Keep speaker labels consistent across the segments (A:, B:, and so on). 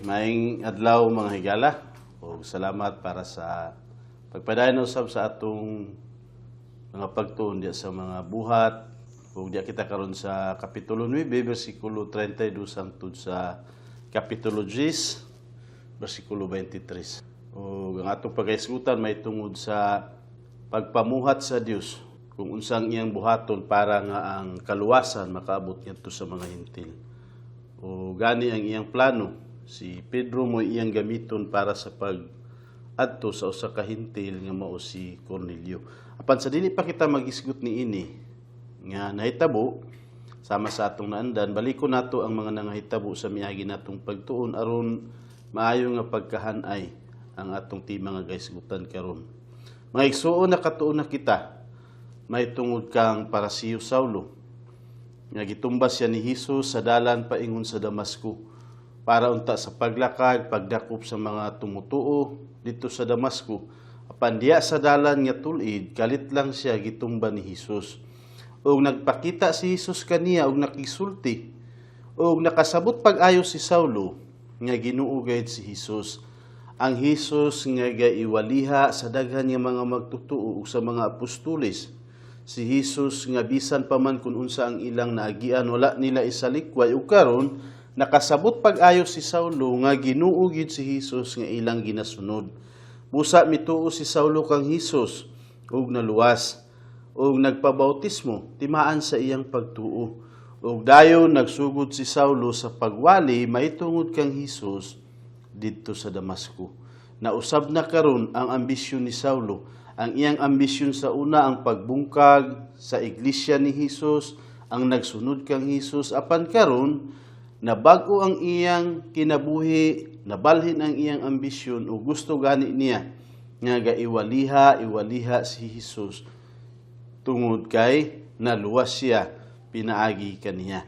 A: Maayong adlaw, mga higala. Ug salamat para sa pagpadayon usab sa atong mga pagtuon diya sa mga buhat. Ug diya kita karon sa kapitulo 9 bersikulo 32 hangtod sa kapitulo 10 bersikulo 23. Ug ang atong paghisgutan may tungod sa pagpamuhat sa Dios kung unsang iyang buhaton para nga ang kaluwasan makaabot ngadto sa mga Hentil. O gani ang iyang plano, si Pedro mo iyang gamiton para sa pag adto sa usa ka Hentil nga mao si Cornelio. Apan sa dili pa kita magisgot niini nga nahitabo sama sa atong naandan, balikon nato ang mga nangahitabo sa miagi natong pagtuon aron maayo nga pagkahanay ang atong tema nga gahisgutan karon. Mga igsuon, nakatuon na kita may tungod kang Parasiyo Saulo nga gitumba siya ni Hesus sa dalan paingon sa Damasco para unta sa paglakag, pagdakop sa mga tumutuo dito sa Damasco. Apan diya sa dalan nga tulid, kalit lang siya gitumba ni Hesus. Ug nagpakita si Hesus kaniya ug nakisulti. Ug nakasabot pag-ayo si Saulo nga Ginoo gayud si Hesus. Ang Hesus nga gaiwaliha sa daghan nga mga magtutuo ug sa mga apostoles. Si Hesus nga bisan pa man kung unsa ang ilang naagian, wala nila isalikway, ug karon nakasabot pag-ayo si Saulo nga Ginoo gyud si Hesus nga ilang ginasunod. Busa mituo si Saulo kang Hesus ug naluwas ug nagpabautismo timaan sa iyang pagtuo. Ug dayon nagsugod si Saulo sa pagwali mahitungod kang Hesus didto sa Damasco. Nausab na karon ang ambisyon ni Saulo. Ang iyang ambisyon sa una, ang pagbungkag sa iglesia ni Hesus, ang nagsunod kang Hesus. Apan karon nabag-o ang iyang kinabuhi, nabalhin ang iyang ambisyon ug gusto gani niya nga gaiwaliha, iwaliha si Hesus tungod kay naluwas siya pinaagi kaniya.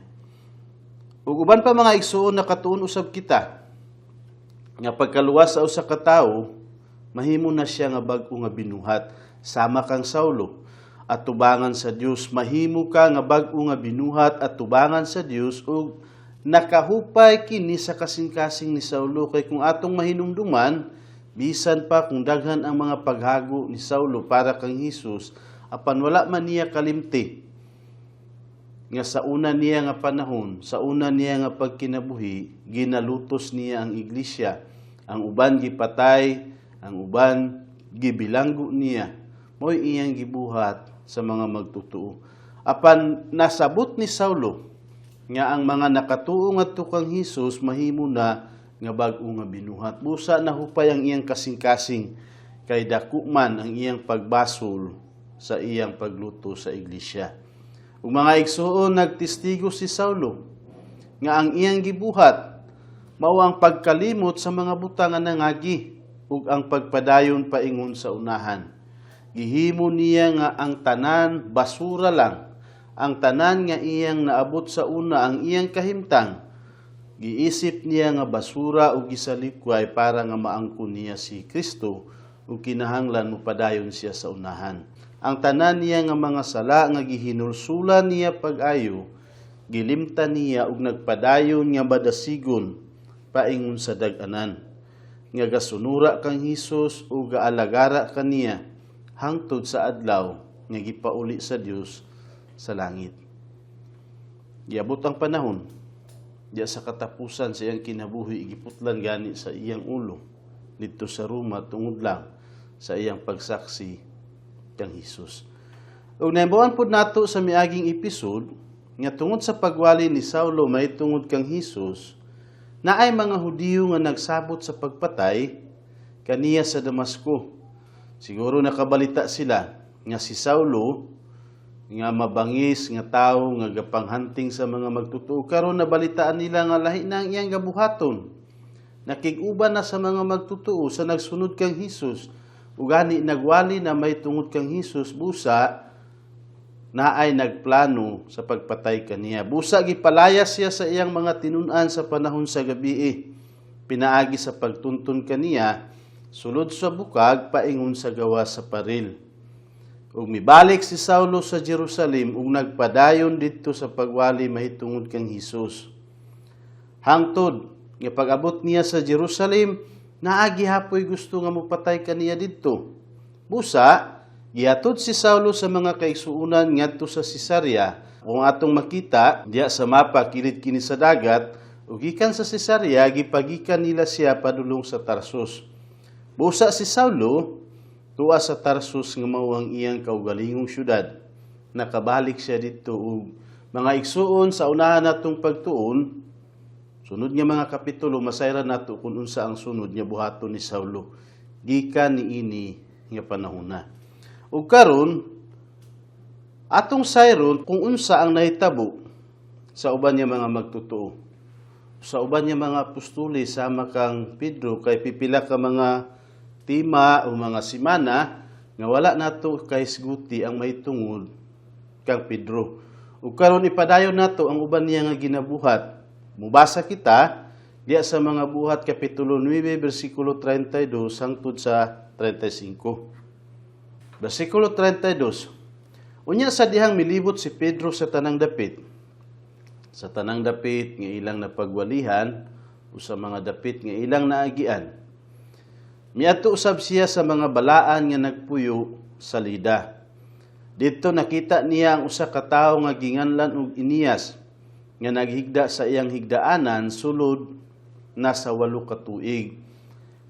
A: Ug uban pa, mga igsuon, nakatuon usab kita nga pagkaluwas sa usa ka tawo, mahimo na siya nga bag-o nga binuhat sama kang Saulo at tubangan sa Dios. Mahimo ka nga bag-o nga binuhat at tubangan sa Dios, ug nakahupay kini sa kasing-kasing ni Saulo, kay kung atong mahinumduman, bisan pa kung daghan ang mga paghago ni Saulo para kang Hesus, apan wala man niya kalimti nga sa una niya nga panahon, sa una niya nga pagkinabuhi, ginalutos niya ang iglesia. Ang uban gipatay, ang uban gibilanggo niya. Mo'y iyang gibuhat sa mga magtutuo. Apan nasabot ni Saulo nga ang mga nakatuo ngadto kang Hesus mahimo na nga bag-o nga binuhat. Busa nahupay ang iyang kasing-kasing kay dako man ang iyang pagbasol sa iyang pagluto sa iglesia. Ug mga igsuon, nagtestigo si Saulo nga ang iyang gibuhat mao ang pagkalimot sa mga butang nga nangagi ug ang pagpadayon paingon sa unahan. Gihimo niya nga ang tanan basura lang. Ang tanan nga iyang naabot sa una, ang iyang kahimtang, giisip niya nga basura ug gisalikway para nga maangkon niya si Kristo ug kinahanglan mopadayon siya sa unahan. Ang tanan niya nga mga sala nga gihinulsulan niya pag-ayo, gilimtan niya ug nagpadayon nga madasigon paingon sa dag-anan nga gasunura kang Hesus ug gaalagara kaniya hangtod sa adlaw nga gipauli sa Dios sa langit. Giabot ang panahon diya sa katapusan sa iyang kinabuhi, giputlan gani sa iyang ulo didto sa Roma tungod lang sa iyang pagsaksi kang Hesus. Ug nahibaw-an pud nato sa miaging episode nga tungod sa pagwali ni Saulo mahitungod kang Hesus, naay mga Hudiyo nga nagsabot sa pagpatay kaniya sa Damasco. Siguro nakabalita sila nga si Saulo nga mabangis nga tawo nga gapanghanting sa mga magtutuo, karon nabalitaan nila nga lahi na ang iyang gabuhaton. Nakig-uban na sa mga magtutuo, sa nagsunod kang Hesus. Ug gani nagwali na may tungod kang Hesus, busa naay nagplano sa pagpatay kaniya. Busa gipalayas siya sa iyang mga tinun-an sa panahon sa gabi. Pinaagi sa pagtunton kaniya sulod sa bukag paingon sa gawas sa paril. Ug mibalik si Saulo sa Jerusalem ug nagpadayon didto sa pagwali mahitungod kang Hesus. Hangtod Nga pag-abot niya sa Jerusalem, naa gihapoy gusto nga mopatay kaniya didto. Busa, gihatod si Saulo sa mga kaigsuonan ngadto sa Cesarea. Kung atong makita diya sa mapa, kilid kini sa dagat, ug gikan sa Cesarea gipagikan nila siya padulong sa Tarsus. Busa si Saulo tuwa sa Tarsus nga mao ang iyang kaugalingong syudad. Nakabalik siya didto ug, mga igsuon, sa unahan natong pagtuon, sunod nga mga kapitulo, masayran nato kung unsa ang sunod nga buhaton ni Saulo gikan niini nga panahona. Ug karon atong sayron kung unsa ang nahitabo sa uban niya mga magtotoo, sa uban niya mga apostoles sama kang Pedro, kay pipila ka mga tema o mga simana nga wala nato kahisguti ang mahitungod kang Pedro. Ug karon ipadayon nato ang uban niya nga ginabuhat. Mubasa kita diya sa mga Buhat kapitulo 9 bersikulo 32 hangtod sa 35. Bersikulo 32. Unya sa dihang milibot si Pedro sa tanang dapit nga ilang napagwalihan o sa mga dapit nga ilang naagian, miadto usab siya sa mga balaan nga nagpuyo sa Lida. Didto nakita niya ang usa ka tawo nga ginganlan og Eneas nga naghigda sa iyang higdaanan sulod na sa 8 ka tuig.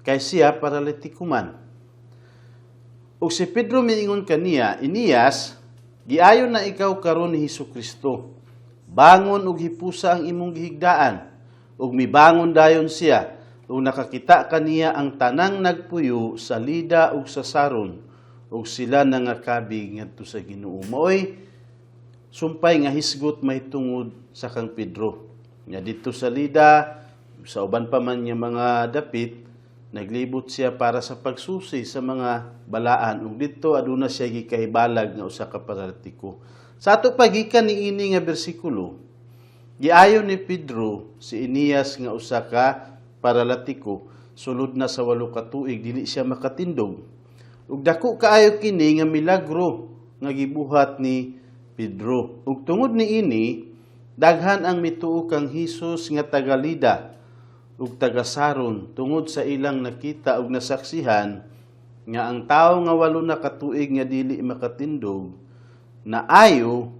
A: Kay siya paralitiko man. Ug si Pedro miingon kaniya, "Eneas, giayo na ikaw karon ni Hesus Kristo. Bangon ug hipusa ang imong gihigdaan." Ug mibangon dayon siya ug nakakita kaniya ang tanang nagpuyo sa Lida ug sa Saron, ug sila nangakabig ngadto sa Ginoo. Maoy sumpay nga hisgot mahitungod sa kang Pedro. Nga didto sa Lida, sa uban pa man nga mga dapit, naglibot siya para sa pagsusi sa mga balaan ug didto aduna siya gikahibalag nga usa ka paralitiko. Sa ato pagikan niini nga bersikulo, giayo ni Pedro si Eneas nga usa ka paralatiko, sulod na sa 8 ka tuig dili siya makatindog. Ug dako kaayo kini nga milagro nga gibuhat ni Pedro. Ug tungod niini, daghan ang mituo kang Hesus nga taga Lida ug taga Saron tungod sa ilang nakita ug nasaksihan nga ang tawo nga 8 na ka tuig nga dili makatindog naayo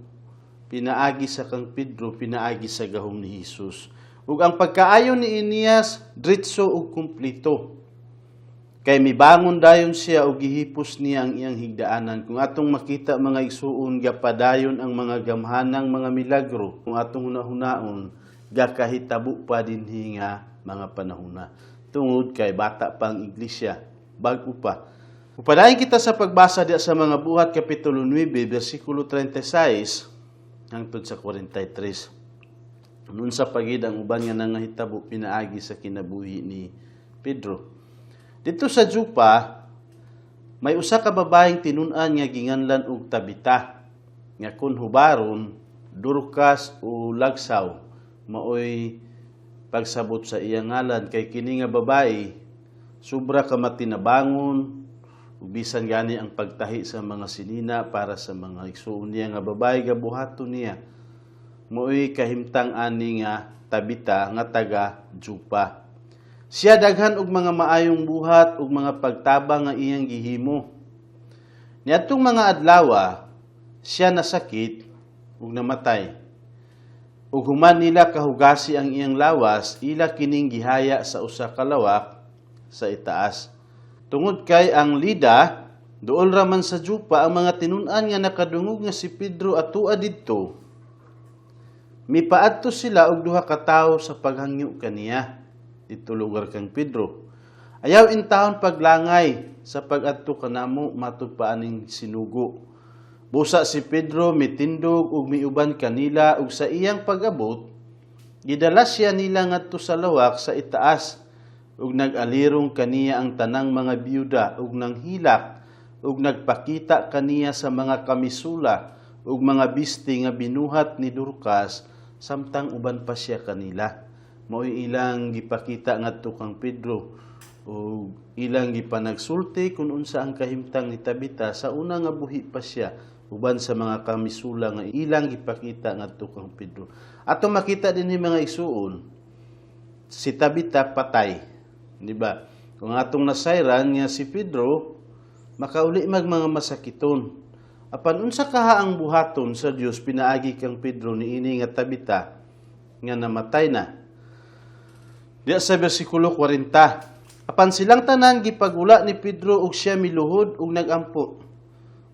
A: pinaagi sa kang Pedro, pinaagi sa gahom ni Hesus. Ug ang pagkaayo ni Eneas dritso ug kumpleto. Kay mibangon dayon siya ug gihipos niya ang iyang higdaanan. Kung atong makita, mga igsuon, gapadayon ang mga gamhanang mga milagro. Kung atong hunahunaon, gakahitabo pa dinhi nga mga panahona. Tungod kay bata pa ang iglesia, bag-o pa. Upadayon kita sa pagbasa diya sa mga Buhat kapitulo 9 bersikulo 36 hangtod sa 43. Unsa pa gid ang uban nga nangahitabo pinaagi sa kinabuhi ni Pedro. Didto sa Jopa, may usa ka babaeng tinun-an nga ginganlan og Tabita, nga kun hubaron Dorcas o Lagsaw, maoy pagsabot sa iyang ngalan, kay kini nga babae sobra ka matinabangon ug bisan gani ang pagtahi sa mga sinina para sa mga igsuon niya nga babae gabuhaton niya. Mo'y kahimtang ani nga Tabita nga taga Jopa. Siya daghan og mga maayong buhat ug mga pagtabang nga iyang gihimo. Niadtong mga adlawa, siya nasakit ug namatay. Ug human nila kahugasi ang iyang lawas, ila kining gihaya sa usa ka lawak sa itaas. Tungod kay ang Lida duol ra man sa Jopa, ang mga tinun-an nga nakadungog nga si Pedro atua didto, mipaadto sila og duha ka tawo sa paghangyo kaniya didto lugar kang Pedro. "Ayaw intawon paglangay sa pag-adto kanamo matud pa aning sinugo." Busa si Pedro mitindog ug miuban kanila, ug sa iyang pag-abot, gidala siya nila ngadto sa lawak sa itaas, ug nag-alirong kaniya ang tanang mga biyuda ug nanghilak ug nagpakita kaniya sa mga kamisula ug mga bisti nga binuhat ni Dorcas samtang uban pa siya kanila. Mao'y ilang gipakita ngadto kang Pedro ug ilang gipanagsulti kung unsa ang kahimtang ni Tabita sa una nga buhi pa siya uban sa mga kamisula nga ilang gipakita ngadto kang Pedro. Ato makita dinhi, mga igsuon, Si Tabita patay, di ba? Kung atong nasayran nga si Pedro makauli mag mga masakiton. Apan unsa kaha ang buhaton sa Dios pinaagi kang Pedro niini nga Tabita nga namatay na? Diya sa bersikulo 40, apan silang tanan gipagula ni Pedro ug siya miluhod ug nagampo.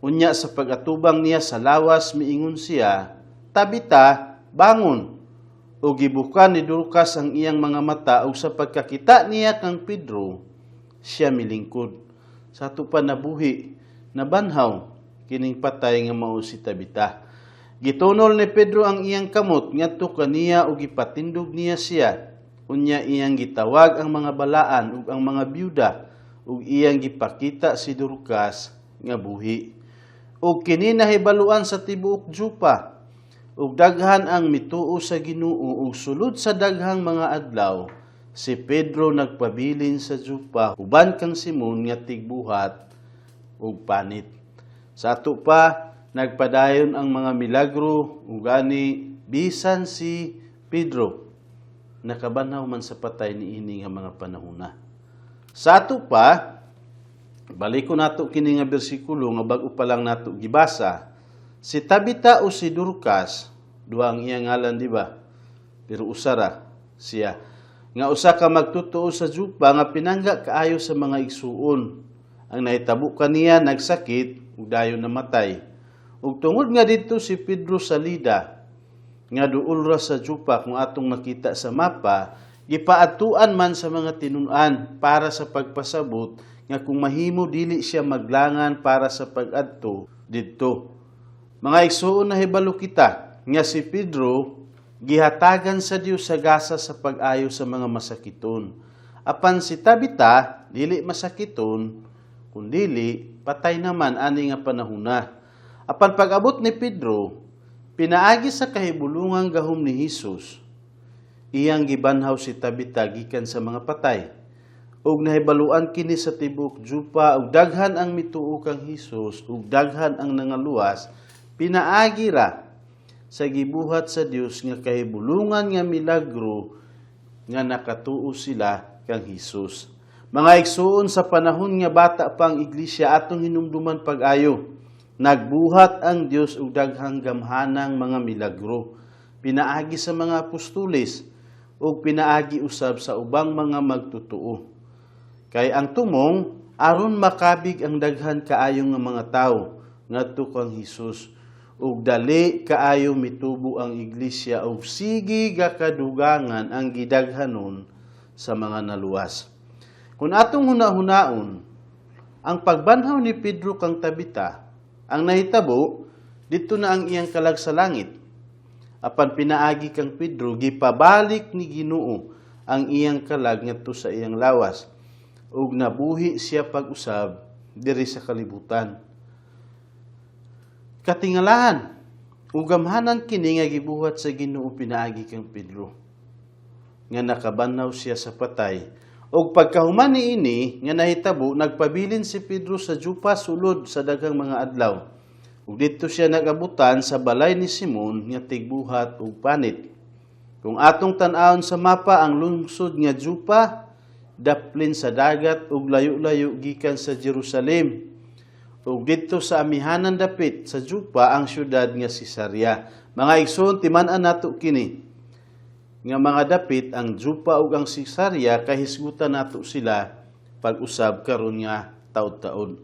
A: Unya sa pag-atubang niya sa lawas, miingon siya, "Tabita, bangon." Ug gibuka ni Dorcas ang iyang mga mata ug sa pagkakita niya kang Pedro, siya milingkod. Sa ato pa nabuhi, nabanhaw kining patay nga mao si Tabita. Gitunol ni Pedro ang iyang kamot ngadto kaniya ug gipatindog niya siya. Unya iyang gitawag ang mga balaan ug ang mga byuda ug iyang gipakita si Dorcas nga buhi. Ug kini nahibaluan sa tibuok Jopa. Ug daghan ang mituo sa Ginoo, ug sulod sa daghang mga adlaw si Pedro nagpabilin sa Jopa uban kang Simon nga tigbuhat ug panit. Sa ato pa nagpadayon ang mga milagro ug gani bisan si Pedro nakabanhaw man sa patay niini nga mga panahona. Sa ato pa, baliko nato kini nga bersikulo nga bag-o pa lang nato gibasa. Si Tabita o si Dorcas, duha ang iyang ngalan, di ba? Pero usara siya. Nga usa ka magtutuo sa Jopa nga pinangga kaayo sa mga igsuon. Ang nahitabo kaniya, nagsakit ug dayon namatay. Ug tungod nga didto si Pedro sa Lida, nga duol ra sa Jopa kung atong makita sa mapa, gipaadtuan man sa mga tinun-an para sa pagpasabot nga kung mahimo dili siya maglangan para sa pag-adto didto. Mga igsuon, nahibalo kita nga si Pedro gihatagan sa Dios sa gasa sa pag-ayo sa mga masakiton. Apan si Tabita dili masakiton, kundili patay naman ani nga panahona. Apan pag-abot ni Pedro, pinaagi sa kahibulungang gahom ni Hesus, iyang gibanhaw si Tabita gikan sa mga patay. Ug nahibaluan kini sa tibuok Jopa ug daghan ang mituo kang Hesus ug daghan ang nangaluwas pinaagi ra sa gibuhat sa Dios nga kahibulungan nga milagro nga nakatuo sila kang Hesus. Mga igsuon, sa panahon nga bata pa ang iglesia, atong hinumduman pag-ayo. Nagbuhat ang Dios og daghang gamhanang mga milagro pinaagi sa mga apostoles ug pinaagi usab sa ubang mga magtutuo. Kay ang tumong aron makabig ang daghan kaayo nga mga tawo ngadto kang Hesus ug dali kaayo mitubo ang iglesia ug sige gakadugangan ang gidaghanon sa mga naluwas. Kung atong hunahunaon, ang pagbanhaw ni Pedro kang Tabita, ang nahitabo, didto na ang iyang kalag sa langit. Apan pinaagi kang Pedro, gipabalik ni Ginoo ang iyang kalag ngadto sa iyang lawas ug nabuhi siya pag-usab diri sa kalibutan. Katingalahan ug gamhanan kini nga gibuhat sa Ginoo pinaagi kang Pedro nga nakabanhaw siya sa patay. Ug pagkahuman niini nga nahitabo, nagpabilin si Pedro sa Jopa sulod sa daghang mga adlaw. Ug didto siya nagabutan sa balay ni Simon nga tigbuhat og panit. Kung atong tan-awon sa mapa, ang lungsod nga Jopa daplin sa dagat ug layo-layo gikan sa Jerusalem. Ug didto sa amihanan dapit sa Jopa ang syudad nga Cesarea. Mga igsoon, timan-an nato kini nga mga dapit, ang Jopa ug ang Cesarea, kahisgutan nato sila pag-usab karon nga taud-taon.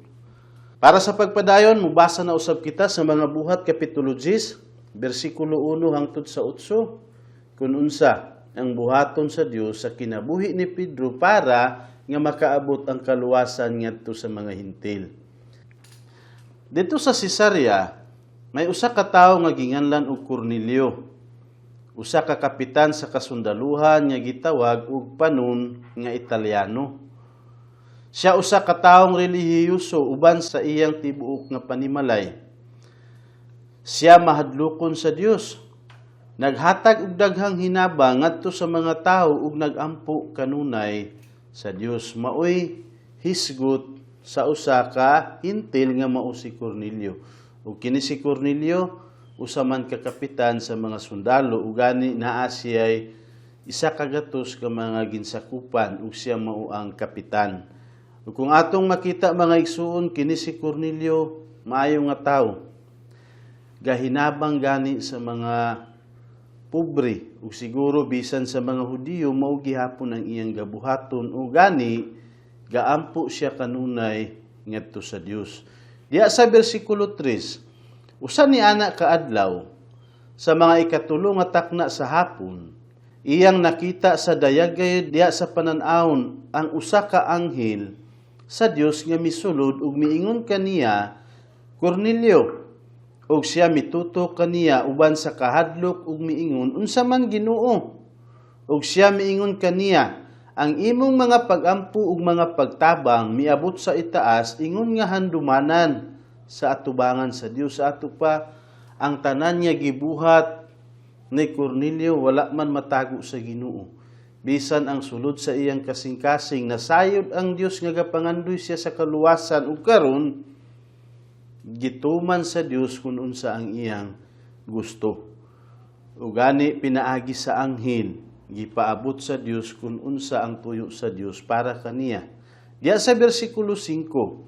A: Para sa pagpadayon, mubasa na usab kita sa Mga Buhat kapitulo 10, bersikulo 1 hangtod sa 8, kung unsa ang buhaton sa Dios sa kinabuhi ni Pedro para nga makaabot ang kaluwasan ngadto sa mga Hintil. Didto sa Cesarea, may usa ka tawo nga ginganlan og Cornelio. Usa ka kapitan sa kasundaluhan nga gitawag og panon nga Italiano. Siya usa ka tawong relihiyoso uban sa iyang tibuok nga panimalay. Siya mahadlokon sa Dios. Naghatag og daghang hinabang ngadto sa mga tawo ug nagampo kanunay sa Dios. Maoy hisgot sa usa ka Hintil nga mao si Cornelio. Ug kini si Cornelio usa man ka kapitan sa mga sundalo ug gani naa siya'y 100 ka mga ginsakupan ug siya mao ang kapitan. Ug kung atong makita, mga igsuon, kini si Cornelio maayo nga tawo. Gahinabang gani sa mga pobre ug siguro bisan sa mga Hudiyo mao gihapon ang iyang gabuhaton ug gani gaampo siya kanunay ngadto sa Dios. Diya sa bersikulo 3, usa ni ana ka adlaw sa mga 3 nga takna sa hapon, iyang nakita sa dayag gayud diya sa panan-awon ang usa ka anghel sa Dios nga misulod ug miingon kaniya, "Cornelio." Ug siya mitutok kaniya uban sa kahadlok ug miingon, "Unsa man, Ginoo?" Ug siya miingon kaniya, "Ang imong mga pagampo ug mga pagtabang miabot sa itaas ingon nga handumanan sa atubangan sa Dios." Sa ato pa, ang tanan nga gibuhat ni Cornelio wala man matago sa Ginoo. Bisan ang sulod sa iyang kasing-kasing, nasayod ang Dios nga gapangandoy siya sa kaluwasan ug karon gituman sa Dios kung unsa ang iyang gusto. Ug gani pinaagi sa anghel, gipaabot sa Dios kung unsa ang tuyo sa Dios para kaniya. Diya sa bersikulo 5,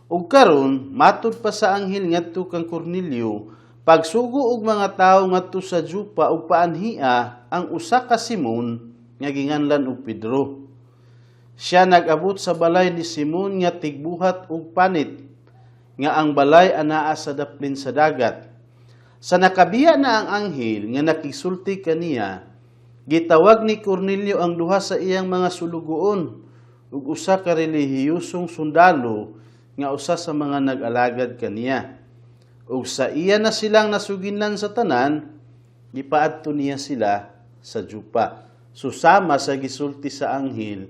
A: ug karon matud pa sa anghel ngadto kang Cornelio, "Pagsugo og mga tawo ngadto sa Jopa ug paanhia ang usa ka Simon nga ginganlan og Pedro. Siya nag-abot sa balay ni Simon nga tigbuhat og panit, nga ang balay anaa sa daplin sa dagat." Sa nakabiya na ang anghel nga nakisulti kaniya, gitawag ni Cornelio ang duha sa iyang mga sulugoon ug usa ka relihiyosong sundalo nga usa sa mga nag-alagad kaniya. Ug sa iya na silang nasuginlan sa tanan, gipaadto niya sila sa Jopa. Susama sa gisulti sa anghel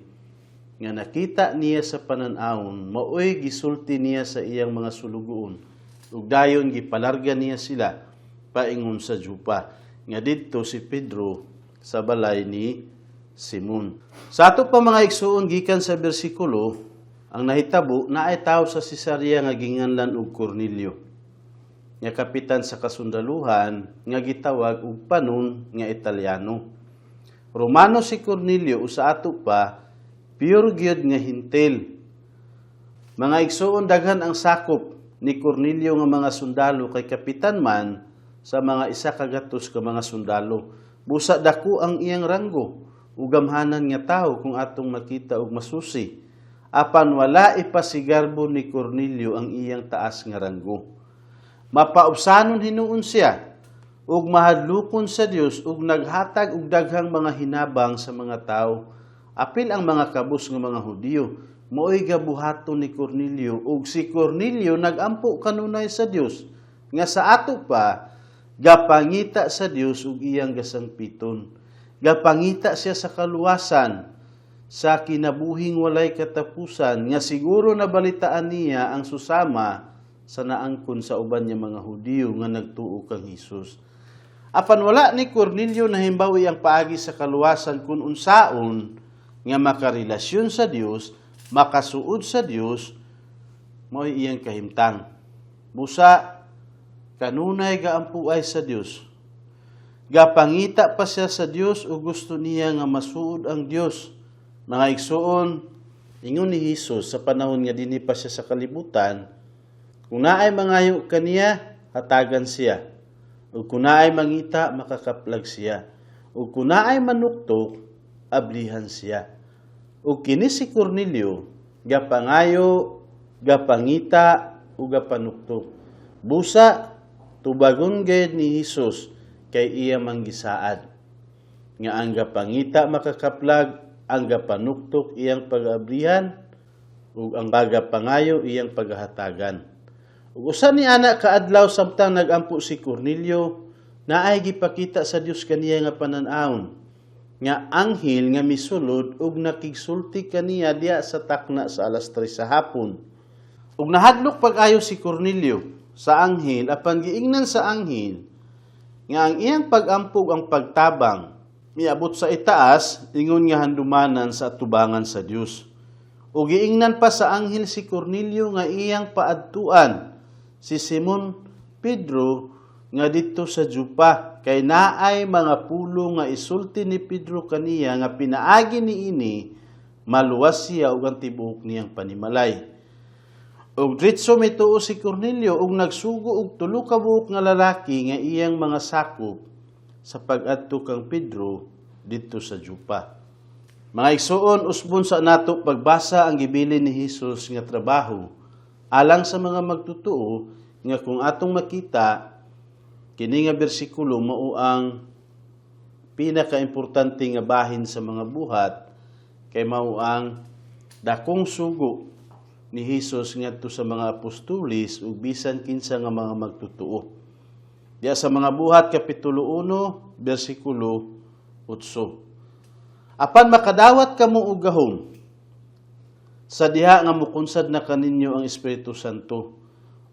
A: nga nakita niya sa panan-awon, maoy gisulti niya sa iyang mga sulugoon. Ug dayon gipalarga niya sila paingon sa Jopa, nga didto si Pedro sa balay ni Simon. Sa ato pa, mga igsuon, gikan sa bersikulo, ang nahitabo, naay tawo sa Cesarea nga ginganlan og Cornelio, nga kapitan sa kasundaluhan nga gitawag og panon nga Italiano. Romano si Cornelio, usa ato pa pure gyud nga Hentil. Mga igsuon, daghan ang sakop ni Cornelio nga mga sundalo kay kapitan man sa mga 100 ka mga sundalo. Busa dako ang iyang ranggo ug gamhanan nga tawo kung atong makita og masusi. Apan wala ipasigarbo ni Cornelio ang iyang taas nga ranggo. Mapaubsanon hinuon siya ug mahadlokon sa Dios ug naghatag og daghang mga hinabang sa mga tawo. Apil ang mga kabus nga mga Hudiyo. Maoy gabuhaton ni Cornelio, ug si Cornelio nagampo kanunay sa Dios nga sa ato pa gapangita sa Dios ug iyang gasangpiton. Gapangita siya sa kaluwasan, sa kinabuhing walay katapusan, nga siguro nabalitaan niya ang susama sa naangkon sa uban niya mga Hudiyo nga nagtuo kang Hesus. Apan wala ni Cornelio nahimbawi ang paagi sa kaluwasan kung unsaon nga makarelasyon sa Dios, makasuod sa Dios, mao'y iyang kahimtang. Busa kanunay gaampuay sa Dios. Gapangita pa siya sa Dios ug gusto niya nga masuod ang Dios. Mga igsuon, ingon ni Hesus sa panahon nga dinhi pa siya sa kalibutan, kung naay mangayo kaniya, hatagan siya. Ug kung naay mangita, makakaplag siya. Ug kung naay manuktok, ablihan siya. Ug kini si Cornelio, gapangayo, gapangita, ug gapanuktok. Busa, tubagon gayud ni Hesus kay iya manggisaad nga ang gapangita makakaplag, ang gapanuktok iyang pag-abrihan, ug ang gagapangayo iyang paghahatagan. Ug usa ni ana kaadlaw, samtang nagampo si Cornelio, naay gipakita sa Dios kaniya nga panan-awon nga anghel nga misulod ug nakigsulti kaniya diya sa takna sa alas 3 sa hapon. Ug nahadlok pag-ayo si Cornelio sa anghel, apan giingnan sa anghel nga ang iyang pag-ampo ug ang pagtabang miabot sa itaas ingon nga handumanan sa atubangan sa Dios. Ug giingnan pa sa anghel si Cornelio nga iyang paadtuan si Simon Pedro nga didto sa Jopa kay naay mga pulong nga isulti ni Pedro kaniya nga pinaagi niini maluwas siya ug ang tibuok niyang panimalay. Ug diretso mituo si Cornelio ug nagsugo og tulo ka buok nga lalaki nga iyang mga sakop sa pag-adto kang Pedro didto sa Jopa. Mga igsuon, usbon sa nato pagbasa ang gibilin ni Hesus nga trabaho alang sa mga magtotoo nga kung atong makita kini nga bersikulo, mao ang pinakaimportante nga bahin sa mga Buhat kay mao ang dakong sugo ni Hesus ngadto sa mga apostoles ug bisan kinsa nga mga magtotoo. Diya sa mga Buhat kapitulo 1 bersikulo 8. "Apan makadawat kamo og gahom sa diha nga mukunsad na kaninyo ang Espiritu Santo.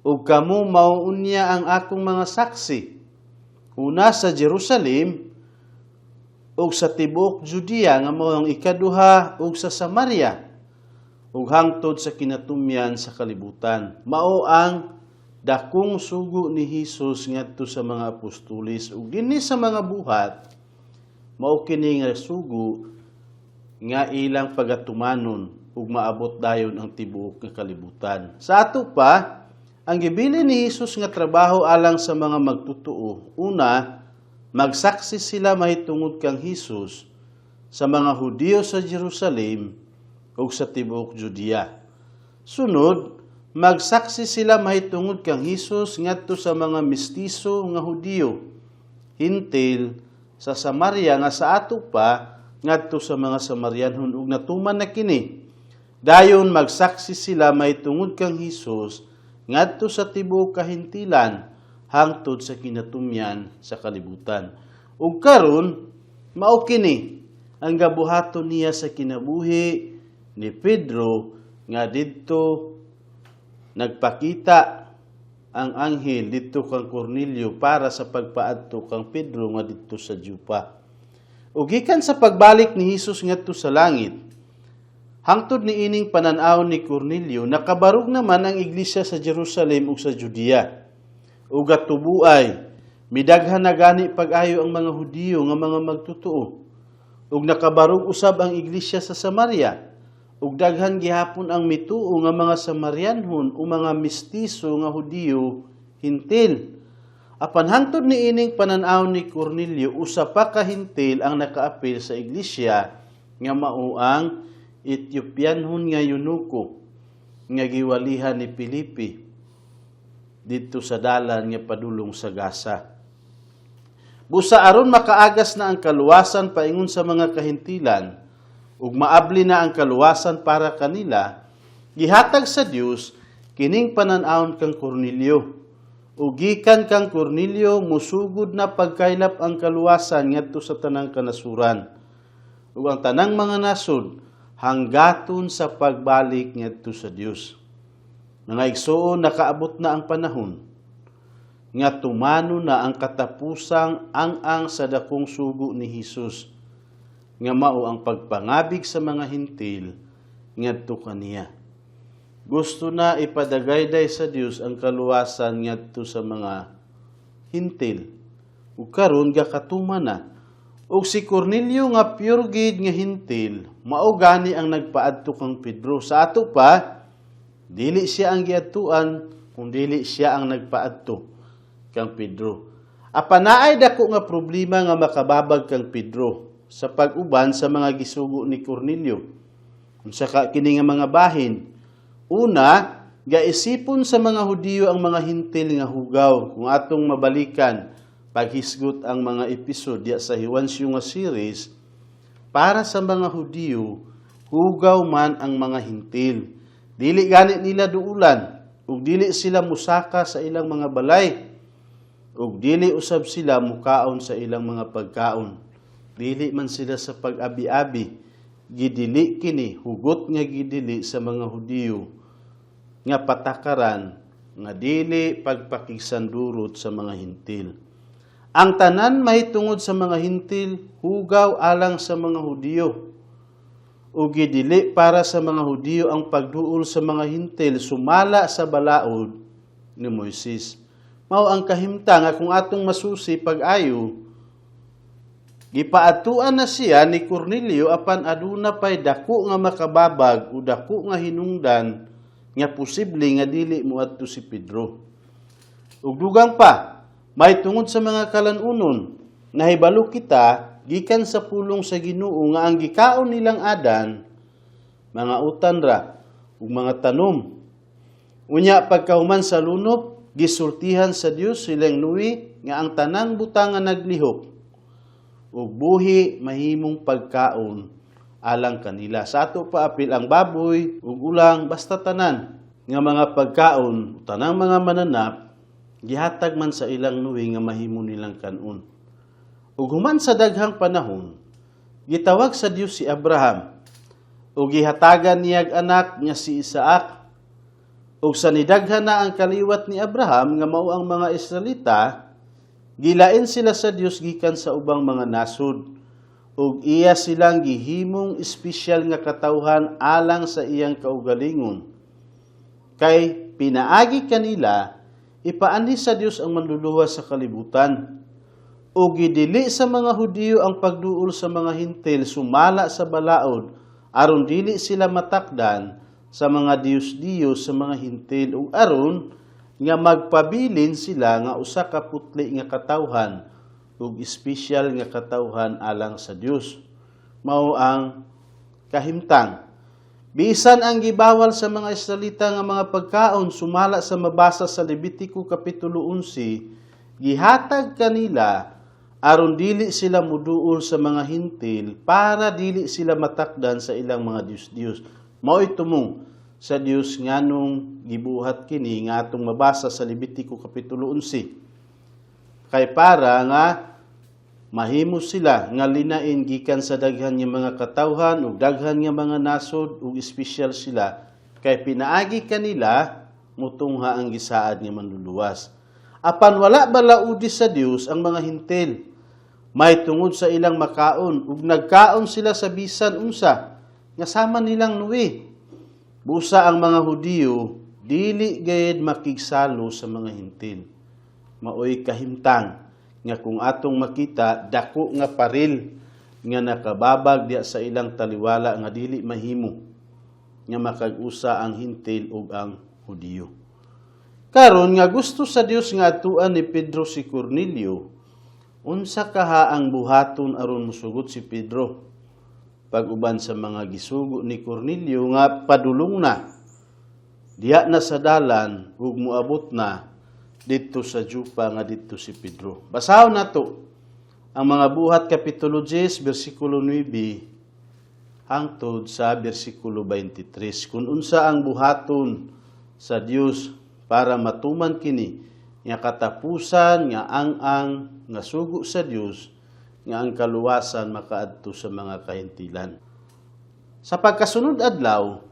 A: Ug kamo mao unya ang akong mga saksi, una sa Jerusalem ug sa tibuok Judea nga mao ang ikaduha ug sa Samaria ug hangtod sa kinatumyan sa kalibutan." Mao ang dakong sugo ni Hesus ngadto sa mga apostoles, ug dinhi sa mga Buhat, mao kini nga sugo nga ilang pagatumanon ug maabot dayon ang tibuok nga kalibutan. Sa ato pa, ang gibilin ni Hesus nga trabaho alang sa mga magtotoo, una, magsaksi sila mahitungod kang Hesus sa mga Hudiyo sa Jerusalem ug sa tibuok Judea. Sunod, magsaksi sila mahitungod kang Hesus ngadto sa mga mestiso nga Hudiyo, Hentil sa Samaria, nga sa ato pa ngadto sa mga Samarianhon, ug natuman na kini. Dayon magsaksi sila mahitungod kang Hesus ngadto sa tibuok kahintilan hangtod sa kinatumyan sa kalibutan. Ug karon, mao kini ang gabuhaton niya sa kinabuhi ni Pedro nga didto nagpakita ang anghel didto kang Cornelio para sa pagpaadto kang Pedro nga didto sa Jopa. Ug gikan sa pagbalik ni Hesus ngadto sa langit, hangtod niining panan-aw ni Cornelio, nakabarog naman ang iglesia sa Jerusalem ug sa Judea. Ug gatubuay, midaghan na gani pag-ayo ang mga Hudiyo nga mga magtotoo. Ug nakabarog usab ang iglesia sa Samaria. Ug daghan gihapon ang mituo nga mga Samarianhon o mga mestiso nga Hudiyo, Hentil. Apan hangtod niining panan-aw ni Cornelio, usa pa ka Hentil ang nakaapil sa iglesia nga mao ang Ethiopianhon nga eunuko nga giwalihan ni Felipe didto sa dalan nga padulong sa Gaza. Busa aron makaagas na ang kaluwasan paingon sa mga kahintilan ug maabli na ang kaluwasan para kanila, gihatag sa Dios kining panan-awon kang Cornelio. Ug gikan kang Cornelio musugod na pagkaylap ang kaluwasan ngadto sa tanang kanasuran. Ug ang tanang mga nasod hanggaton sa pagbalik ngadto sa Dios. Mga igsoon, nakaabot na ang panahon nga tumano na ang katapusang ang-ang sa dakong sugo ni Hesus nga mao ang pagpangabig sa mga Hentil ngadto kaniya. Gusto na ipadagayday sa Dios ang kaluwasan ngadto sa mga Hentil. Ug karon gakatuman na. Ug si Cornelio nga pure gid nga Hentil, mao gani ang nagpaadto kang Pedro. Sa ato pa, dili siya ang giadtuan kung dili siya ang nagpaadto kang Pedro. Apan naay dako nga problema nga makababag kang Pedro sa pag-uban sa mga gisugo ni Cornelio. Unsa ka kini nga mga bahin? Una, gaisipon sa mga Hudiyo ang mga Hentil nga hugaw. Kung atong mabalikan, paghisgot ang mga episode diya sa Hiwansyo nga series, para sa mga Hudiyo, hugaw man ang mga Hentil. Dili gani nila duulan, ug dili sila musaka sa ilang mga balay, ug dili usab sila mukaon sa ilang mga pagkaon. Dili man sila sa pag-abi-abi, gidili kini, hugot nga gidili sa mga Hudiyo nga patakaran nga dili pagpakigsandurot sa mga Hentil. Ang tanan mahitungod sa mga Hentil, hugaw alang sa mga Hudiyo. Ug gidili para sa mga Hudiyo ang pagduol sa mga Hentil sumala sa balaod ni Moises. Mao ang kahimtang nga kung atong masusi pag-ayo, gipaadtuan na siya ni Cornelio, apan aduna pay dako nga makababag o dako nga hinungdan nga posible nga dili moadto si Pedro. Ug dugang pa, may tungod sa mga kalanunon, nahibalo kita gikan sa pulong sa Ginoo nga ang gikaon nilang adan mga utan ra ug mga tanom. Unya pagkahuman sa lunop, gisultihan sa Dios silang Noe nga ang tanang butang nga naglihok ug buhi mahimong pagkaon alang kanila. Sa ato pa apil ang baboy ug ulang, basta tanan nga mga pagkaon, tanang mga mananap, gihatag man sa ilang Noe nga mahimo nilang kanon. Ug human sa daghang panahon, gitawag sa Dios si Abraham ug gihatagan niyag anak nga si Isaac. Ug sa nidaghan na ang kaliwat ni Abraham nga mao ang mga Israelita, gilain sila sa Dios gikan sa ubang mga nasod ug iya silang gihimong espesyal nga katawhan alang sa iyang kaugalingon. Kay pinaagi kanila ipaanhi sa Dios ang manluluwas sa kalibutan. Ug gidili sa mga Hudiyo ang pagduol sa mga Hintil sumala sa balaod aron dili sila matakdan sa mga diyos-diyos sa mga Hintil ug aron nga magpabilin sila nga usa ka putli nga katawhan ug espesyal nga katawhan alang sa Dios. Mao ang kahimtang. Bisan ang gibawal sa mga Israelita nga mga pagkaon sumala sa mabasa sa Levitico kapitulo 11, gihatag kanila aron dili sila muduol sa mga Hintil para dili sila matakdan sa ilang mga diyos-diyos. Mao'y tumong sa Dios nganong gibuhat kini nga atong mabasa sa Levitico kapitulo 11. Kay para nga mahimo sila nga linain gikan sa daghan nga mga katawhan ug daghan nga mga nasod ug espesyal sila kay pinaagi kanila mutungha ang gisaad nga manluluwas. Apan wala balaudi sa Dios ang mga Hintil may tungod sa ilang makaon ug nagkaon sila sa bisan unsa nga sama nilang Noe. Busa ang mga Hudiyo dili gayud makigsalo sa mga Hintil. Maoy kahimtang nga kung atong makita, dako nga paril nga nakababag diya sa ilang taliwala nga dili mahimo nga makag-usa ang Hintil ug ang Hudiyo. Karon nga gusto sa Dios nga adtuan ni Pedro si Cornelio, unsa kaha ang buhaton aron mosugot si Pedro pag-uban sa mga gisugo ni Cornelio nga padulong na diya na sa dalan ug moabot na didto sa Jopa nga didto si Pedro? Basahon nato ang mga Buhat kapitulo 10 bersikulo 9 hangtod sa bersikulo 23 kung unsa ang buhaton sa Dios para matuman kini nga katapusan nga ang-ang nga sugo sa Dios nga ang kaluwasan makaadto sa mga kahintilan. Sa pagkasunod adlaw,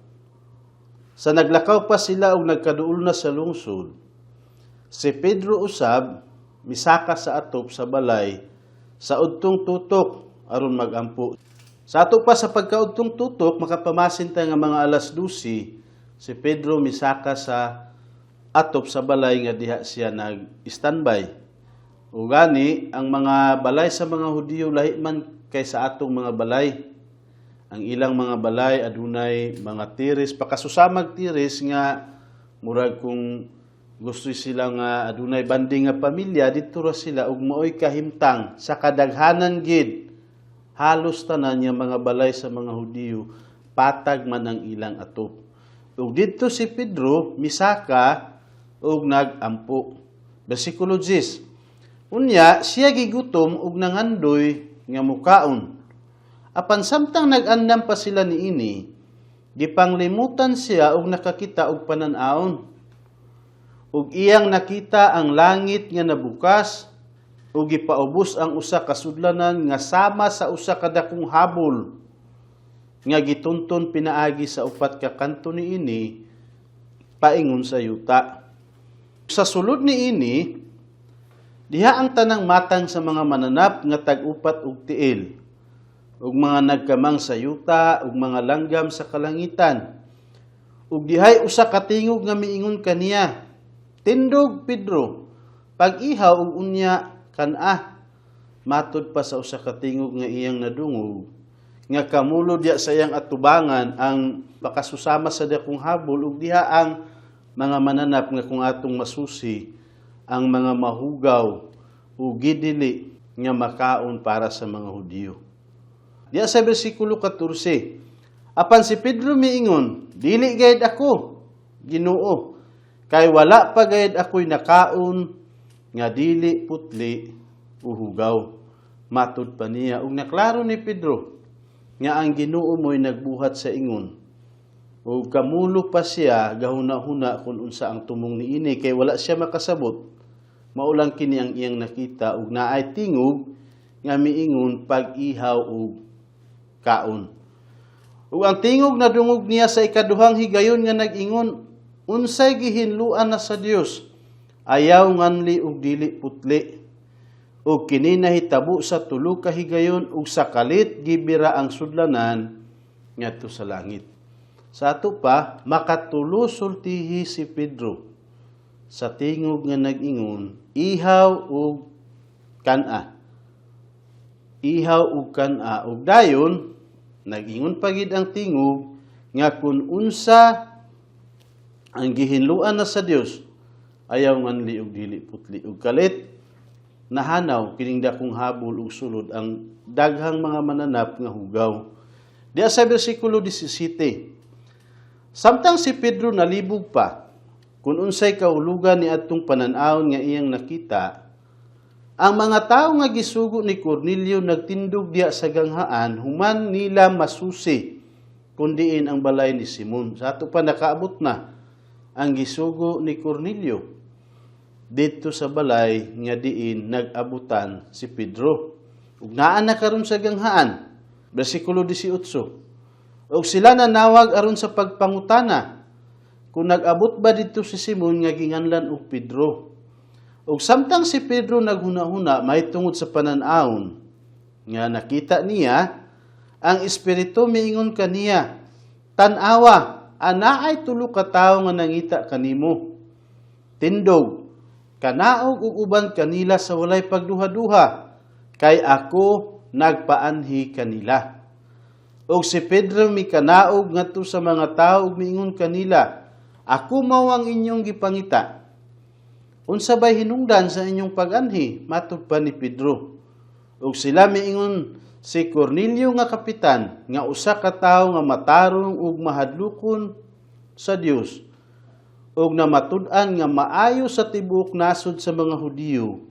A: sa naglakaw pa sila og nagkaduol na sa lungsod, si Pedro usab misaka sa atop sa balay sa udtong tutok aron magampo. Sa ato pa sa pagkaudtong tutok, makapamasin ta nga mga alas 12, si Pedro misaka sa atop sa balay nga diha siya nag-standby. O gani, ang mga balay sa mga Hudiyo lahi man kay sa atong mga balay. Ang ilang mga balay adunay mga tiris, pakasusamag tiris nga murag kung gusto sila nga adunay banding nga pamilya, didto ra sila ug maoy kahimtang sa kadaghanan gid, halos tanan nga mga balay sa mga Hudiyo patag man ang ilang atop. Ug didto si Pedro misaka ug nagampo. Bersikulo 10. Unya siya gigutom ug nangandoy nga mukaon. Apan samtang nag-andam pa sila niini, gipanglimutan siya ug nakakita og panan-awon. Ug iyang nakita ang langit nga nabukas ug gipaubos ang usa ka sudlanan nga sama sa usa ka dakong habol nga gitunton pinaagi sa upat ka kanto niini paingon sa yuta. Sa sulod niini, diha ang tanang matang sa mga mananap nga tag-upat og tiil ug mga nagkamang sa yuta ug mga langgam sa kalangitan. Ug dihay usa ka tingog nga miingon kaniya, "Tindog, Pedro, Pag-ihaw ug unya kan-a, matud pa sa usa ka tingog nga iyang nadungog nga kamulo diya sa iyang atubangan ang pakasusama sa dakong habol ug diha ang mga mananap nga kung atong masusi ang mga mahugaw ug gidili nga makaon para sa mga Hudiyo. Diya sa bersikulo 14, apan si Pedro miingon, "Dili gayud ako, Ginoo, kay wala pa gayud ako'y nakaon nga dili putli o hugaw." Matud pa niya, ug naklaro ni Pedro nga ang Ginoo mo'y nagbuhat sa ingon. Ug kamulo pa siya gahuna-huna kung unsa ang tumong niini kay wala siya makasabot. Mao lang kini ang iyang nakita ug naay tingog nga miingon, "Pag-ihaw ug kaon." Ug ang tingog nadungog niya sa ikaduhang higayon nga nag-ingon, "Unsay gihinluan na sa Dios, ayaw nganli ug dili putli." Ug kini nahitabo sa tulo ka higayon ug sa kalit gibira ang sudlanan ngadto sa langit. Sa ato pa, makatulo sultihi si Pedro sa tingog nga nag-ingon, "Ihaw ug kan-a. Ihaw ug kan-a." Ug dayon nag-ingon pa gid ang tingog nga kun unsa ang gihinluan na sa Dios, ayaw nganli ug dili putli. Ug kalit nahanaw kining dakong habol ug sulod ang daghang mga mananap nga hugaw. Diya sa bersikulo 17, samtang si Pedro nalibog pa kung unsay kahulugan ni adtong panan-awon nga iyang nakita, ang mga tawo nga gisugo ni Cornelio nagtindog diya sa ganghaan human nila masusi kung diin ang balay ni Simon. Sa ato pa, nakaabot na ang gisugo ni Cornelio didto sa balay nga diin nag-abutan si Pedro. Ug naa na karon sa ganghaan. Bersikulo 18. Ug sila nanawag aron sa pagpangutana kung nag-abot ba didto si Simon nga ginganlan og Pedro. Ug samtang si Pedro naghuna-huna mahitungod sa panan-awon nga nakita niya, ang Espiritu miingon kaniya, "Tan-awa, anaay tulo ka tawo nga nangita kanimo. Tindog, kanaog ug uban kanila sa walay pagduha-duha, kay ako nagpaanhi kanila." Ug si Pedro mikanaog ngadto sa mga tawo ug miingon kanila, "Ako mao ang inyong gipangita. Unsa bay hinungdan sa inyong pag-anhi?" Matud pa ni Pedro. Ug sila miingon, "Si Cornelio nga kapitan, nga usa ka tawo nga matarong ug mahadlokon sa Dios, ug namatud-an nga maayo sa tibuok nasod sa mga Hudiyo,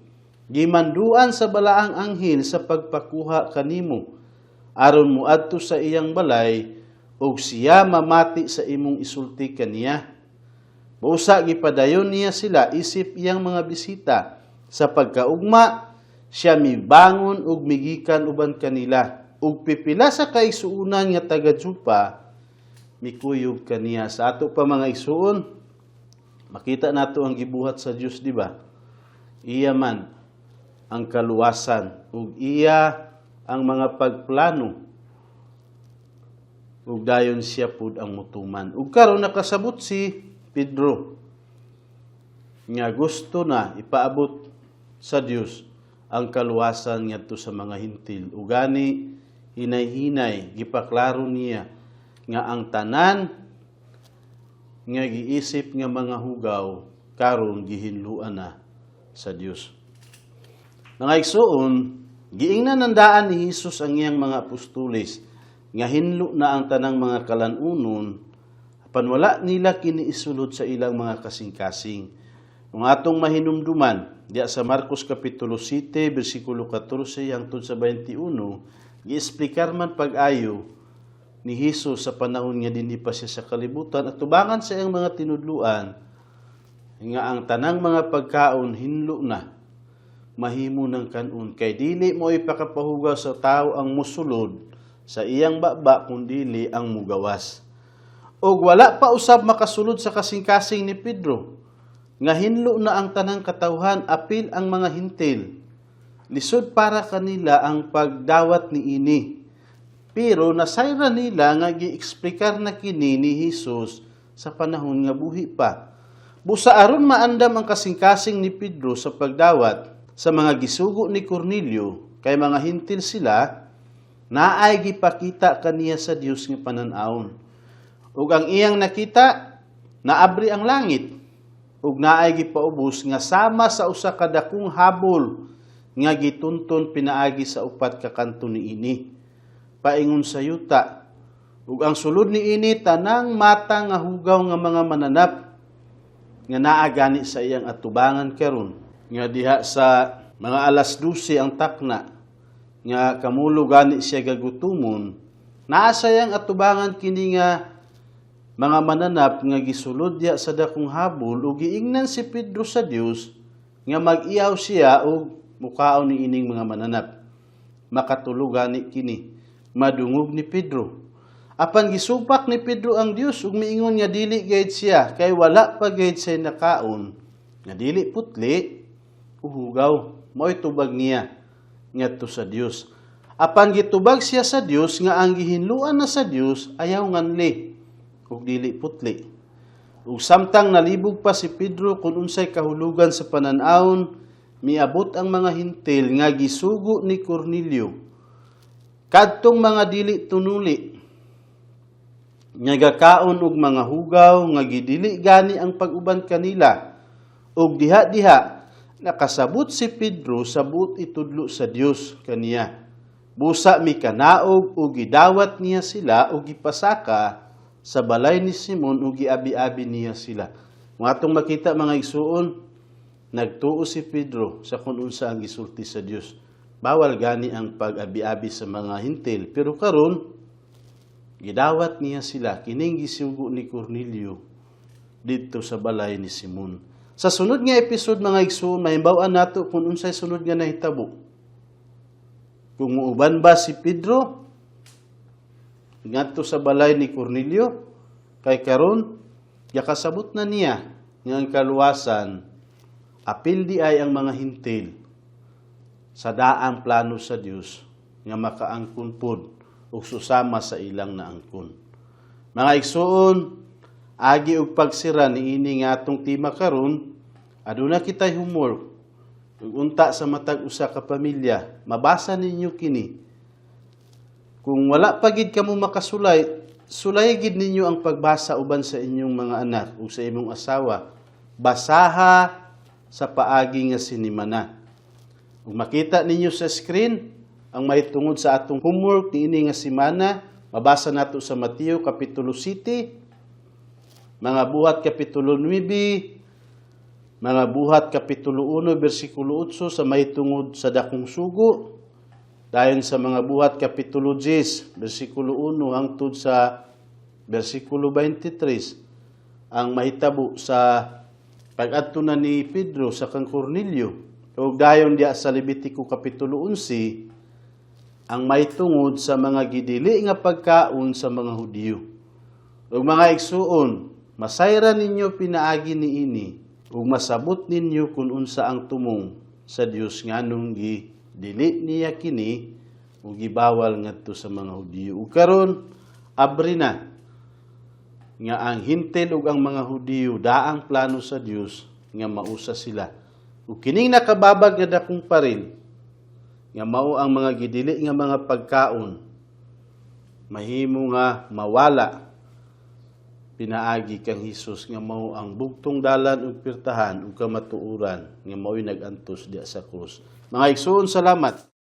A: gimanduan sa balaang anghel sa pagpakuha kanimo aron moadto sa iyang balay ug siya mamati sa imong isulti kaniya." Busa gipadayon niya sila isip iyang mga bisita. Sa pagkaugma, siya mibangon ug migikan uban kanila. Ug pipila sa kaigsuonan nga taga Jopa mikuyog kaniya. Sa ato pa, mga igsuon, makita nato ang gibuhat sa Dios, di ba? Iya man ang kaluwasan ug iya ang mga pagplano ug dayon siya pud ang mutuman. Ug karon nakasabot si Pedro nga gusto na ipaabot sa Dios ang kaluwasan ngadto sa mga Hintil. Ugani hinay-hinay gipaklaro niya nga ang tanan nga giisip nga mga hugaw karon gihinluan na sa Dios. Mga igsuon, giingnan nandaan ni Hesus ang iyang mga apostoles nga hinlo na ang tanang mga kalanunon apan wala nila kini isulod sa ilang mga kasing-kasing. Kung atong mahinumduman, diya sa Marcos Kapitulo 7, versikulo 14 hangtod sa 21, giesplikar man pag-ayo ni Hesus sa panahon nga dinhi pa siya sa kalibutan at tubangan sa iyang mga tinudluan nga ang tanang mga pagkaon hinlo na mahimo ng kanon kay dili mo ipakapahugaw sa tao ang musulod sa iyang baba kun dili ang mugawas. Og wala pa usab makasulod sa kasing-kasing ni Pedro nga hinlo na ang tanang katawhan apil ang mga Hintil. Lisod para kanila ang pagdawat niini. Pero nasayra nila nga gieksplikar na kini ni Hesus sa panahon nga buhi pa. Busa aron maandam ang kasing-kasing ni Pedro sa pagdawat sa mga gisugo ni Cornelio, kay mga Hentil sila, naay gipakita kaniya sa Dios nga panan-awon. Ug ang iyang nakita, naabri ang langit ug naay gipaubos nga sama sa usa ka dakong habol nga gitunton pinaagi sa upat ka kanto niini paingon sa yuta, ug ang sulod niini tanang mata nga hugaw nga mga mananap nga naa gani sa iyang atubangan karon, nga diha sa mga alas 12 ang takna nga kamulo gani siya gagutumon. Naa sa iyang atubangan kini nga mga mananap nga gisulod diha sa dakong habol, ug giingnan si Pedro sa Dios nga mag-iyaw siya og mukaon ni ining mga mananap. Makatulo gani kini madungog ni Pedro. Apan gisupak ni Pedro ang Dios ug miingon nga dili gayud siya, kay wala pa gayud siya nakaon nga dili putli o hugaw. Mao'y tubag niya ngadto sa Dios. Apan gitubag siya sa Dios nga ang gihinluan na sa Dios ayaw nganli ug dili putli. Ug samtang nalibog pa si Pedro kung unsay kahulugan sa panan-awon, miabot ang mga Hentil nga gisugo ni Cornelio, kadtong mga dili tunuli nga gakaon og mga hugaw nga gidili gani ang pag-uban kanila. Ug diha-diha nakasabot si Pedro sa buot itudlo sa Dios kaniya. Busa mikanaog ug gidawat niya sila ug gipasaka sa balay ni Simon ug giabi-abi niya sila. Kung atong makita, mga igsuon, nagtuo si Pedro sa kung unsa ang gisulti sa Dios. Bawal gani ang pag-abi-abi sa mga Hentil, pero karon gidawat niya sila kining gisugo ni Cornelio didto sa balay ni Simon. Sa sunod nga episode, mga igsuon, mahibaw-an nato kung unsay sunod nga nahitabo. Kung muuban ba si Pedro ngadto sa balay ni Cornelio, kay karon yakasabot na niya nga ang kaluwasan apil di ay ang mga Hentil sa daang plano sa Dios nga makaangkon pod ug susama sa ilang naangkon. Mga igsuon, agi og pagsira niini nga atong tema karon, aduna kitay homework. Ug unta sa matag usa ka pamilya, mabasa ninyo kini. Kung wala pa gid kamo makasulay, sulay gid ninyo ang pagbasa uban sa inyong mga anak ug sa imong asawa. Basaha sa paagi nga sinimana. Ug makita ninyo sa screen ang mahitungod sa atong homework niini nga semana, mabasa nato sa Mateo kapitulo 7, Mga Buhat kapitulo 9, Mga Buhat kapitulo 1 bersikulo 8 sa mahitungod sa dakong sugo, dayon sa Mga Buhat kapitulo 10 bersikulo 1 hangtod sa bersikulo 23, ang mahitabo sa pag-adto na ni Pedro sa kang Cornelio, ug dayon diya sa Levitico kapitulo 11, ang mahitungod sa mga gidili nga pagkaon sa mga Hudiyo. Ug mga igsuon, masayran ninyo pinaagi niini ug masabot ninyo kung unsa ang tumong sa Dios nganong gi dili niya kini ug gibawal ngadto sa mga Hudiyo. Ug karon abri na nga ang Hentil ug ang mga Hudiyo, daang plano sa Dios nga mausa sila. Ug kining nakababag nga dakong paril nga mao ang mga gidili nga mga pagkaon, mahimo nga mawala pinaagi kang Hesus nga mao ang bugtong dalan ug pirtahan ug kamatuoran nga mao'y nag-antos diya sa krus. Mga igsoon, salamat.